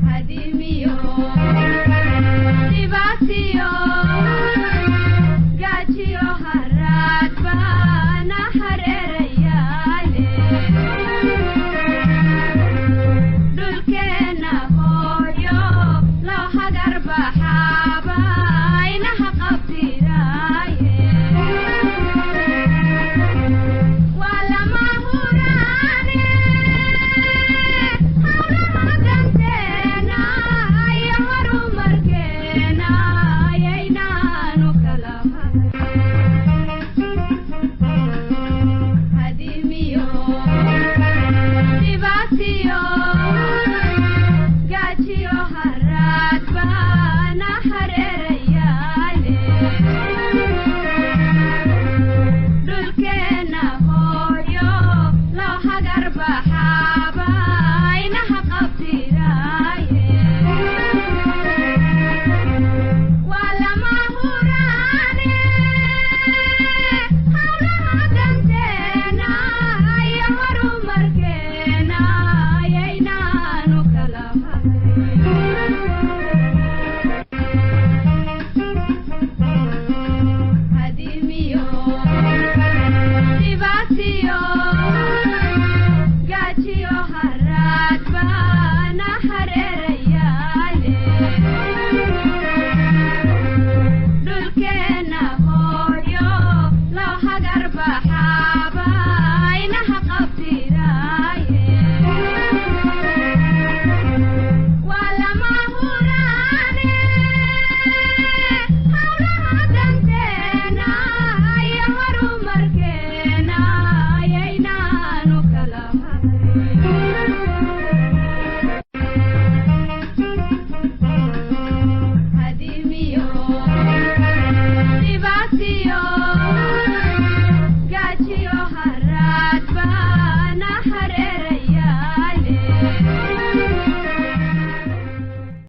Hadimiyo dhibaatiyo gaajiyo haraad baana hareerayaale, dhulkeenna hooyo loo hagar baxaaba inaha qabtiraaye. Waa lama huraane hawlaha danteena iyo horumarkeena yaynaanu kala hadimiyo dhibaatiyo.